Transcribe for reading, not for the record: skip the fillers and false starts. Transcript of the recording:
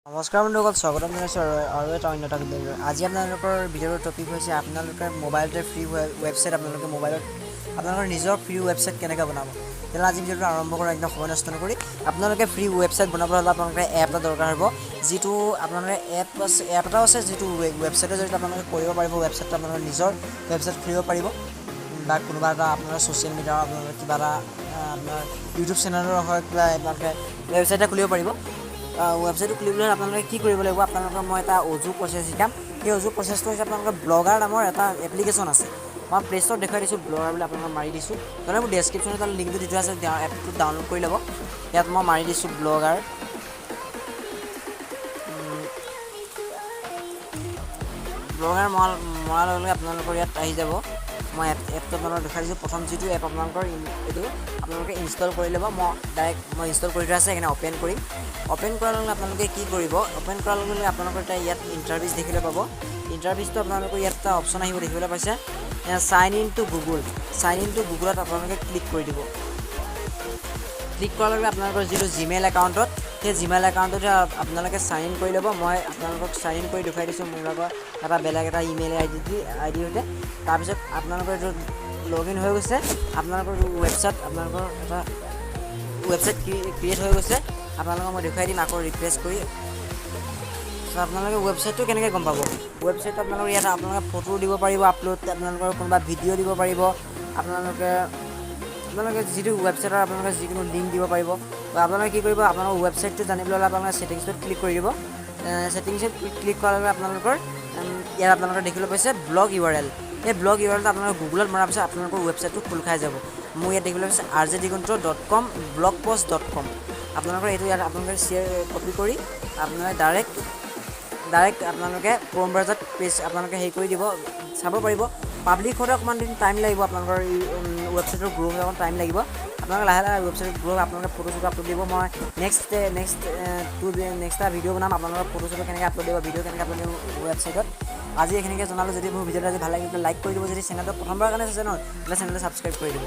নমস্কাৰ বন্ধুসকল, স্বাগতম জনাইছোঁ আৰু এটা অন্য এটা ভিডিঅ'। আজি আপোনালোকৰ ভিডিঅ'ৰ টপিক হৈছে আপোনালোকে মোবাইলতে ফ্ৰী ৱেবছাইট, আপোনালোকে মোবাইলত আপোনালোকৰ নিজৰ ফ্ৰী ৱেবছাইট কেনেকৈ বনাব। তেনেহ'লে আজি ভিডিঅ'টো আৰম্ভ কৰোঁ একদম সময় নষ্ট নকৰি। আপোনালোকে ফ্ৰী ৱেবছাইট বনাবলৈ হ'লে আপোনালোকে এপ এটা দৰকাৰ হ'ব, যিটো আপোনালোকে এপ আছে, এপ এটাও আছে, যিটো ৱেবছাইটৰ জৰিয়তে আপোনালোকে কৰিব পাৰিব। ৱেবছাইটটো আপোনালোকে নিজৰ ৱেবছাইট খুলিব পাৰিব বা কোনোবা এটা আপোনাৰ ছ'চিয়েল মিডিয়াৰ আপোনালোকে কিবা এটা আপোনাৰ ইউটিউব চেনেলৰ হওক, কিবা আপোনালোকে ৱেবছাইট এটা খুলিব পাৰিব। ৱেবছাইটটো খুলিবলৈ হ'লে আপোনালোকে কি কৰিব লাগিব? আপোনালোকৰ মই এটা অজু প্ৰচেছ শিকাম। সেই অজু প্ৰচেছটো হৈছে আপোনালোকৰ ব্লগাৰ নামৰ এটা এপ্লিকেশ্যন আছে। মই প্লে ষ্ট'ৰত দেখুৱাই দিছোঁ, ব্লগাৰ বুলি আপোনালোকক মাৰি দিছোঁ। নহ'লে মোৰ ডেছক্ৰিপশ্যনত তাৰ লিংকটো দি থোৱা আছে, এপটো ডাউনলোড কৰি ল'ব। ইয়াত মই মাৰি দিছোঁ ব্লগাৰ। ব্লগাৰ মৰাৰ লগে লগে আপোনালোকৰ ইয়াত আহি যাব। মই এপটো আপোনালোকক দেখাই দিছোঁ। প্ৰথম যিটো এপ আপোনালোকৰ এইটো আপোনালোকে ইনষ্টল কৰি ল'ব। মই ডাইৰেক্ট মই ইনষ্টল কৰি থোৱা আছে, সেইকাৰণে অ'পেন কৰিম। অ'পেন কৰাৰ লগে লগে আপোনালোকে কি কৰিব? অ'পেন কৰাৰ লগে লগে আপোনালোকৰ এটা ইয়াত ইণ্টাৰফেচ দেখিবলৈ পাব। ইণ্টাৰফেচটো আপোনালোকৰ ইয়াত এটা অপশ্যন আহিব, দেখিবলৈ পাইছে sign in to Google. Sign in to গুগলত আপোনালোকে ক্লিক কৰি দিব। ক্লিক কৰাৰ লগে লগে আপোনালোকৰ যিটো জিমেইল একাউণ্টত, সেই জিমেইল একাউণ্টতে আপোনালোকে চাইন ইন কৰি ল'ব। মই আপোনালোকক চাইন ইন কৰি দেখুৱাই দিছোঁ মোৰ লগত এটা বেলেগ এটা ইমেইল আই ডি সৈতে। তাৰপিছত আপোনালোকৰ এইটো লগ ইন হৈ গৈছে। আপোনালোকৰ ৱেবছাইট, আপোনালোকৰ এটা ৱেবছাইট ক্ৰিয়েট হৈ গৈছে। আপোনালোকক মই দেখুৱাই দিম আকৌ ৰিফ্ৰেছ কৰি। চ' আপোনালোকে ৱেবছাইটটো কেনেকৈ গম পাব? ৱেবছাইটটো আপোনালোকৰ ইয়াত আপোনালোকে ফটো দিব পাৰিব আপলোড, আপোনালোকৰ কোনোবা ভিডিঅ' দিব পাৰিব, আপোনালোকে যিটো ৱেবছাইটৰ আপোনালোকে যিকোনো লিংক দিব পাৰিব। বা আপোনালোকে কি কৰিব, আপোনালোকৰ ৱেবছাইটটো জানিবলৈ হ'লে আপোনালোকে ছেটিংছটোত ক্লিক কৰি দিব। ছেটিংছত ক্লিক কৰাৰ লগে আপোনালোকৰ ইয়াত আপোনালোকে দেখিবলৈ পাইছে ব্লগ ইউ আৰ এল। এই ব্লগ ইউ আৰ এলটো আপোনালোকে গুগলত মৰাৰ পিছত আপোনালোকৰ ৱেবছাইটটো খোল খাই যাব। মোৰ ইয়াত দেখিবলৈ পাইছে rjdiganta.com blog post.com। আপোনালোকৰ এইটো ইয়াত আপোনালোকে শ্বেয়াৰ কপি কৰি আপোনালোকে ডাইৰেক্ট আপোনালোকে ক্ৰ'ম ব্ৰাউজাৰত পেজ আপোনালোকে হেৰি কৰি দিব, চাব পাৰিব। পাব্লিক হওঁতে অকণমান দিন টাইম লাগিব। আপোনালোকৰ ৱেবছাইটৰ গ্ৰ' হওঁতে অকণমান টাইম লাগিব। আপোনালোকে লাহে লাহে ৱেবছাইটত গ্ৰ', আপোনালোকে ফটো চটো আপলোড দিব। মই নেক্সট নেক্সট টু নেক্সট এটা ভিডিঅ' বনাম, আপোনালোকৰ ফটো চটো কেনেকৈ আপলোড দিব, ভিডিঅ' কেনেকৈ আপলোড দিব ৱেবছাইটত। আজি এইখিনিকে জনালোঁ। যদি মোৰ ভিডিঅ'টো আজি ভাল লাগিল, লাইক কৰি দিব। যদি চেনেলটো প্ৰথমবাৰৰ কাৰণে চাইছে ন, তেতিয়াহ'লে চেনেলটো ছাবস্ক্ৰাইব কৰি দিব।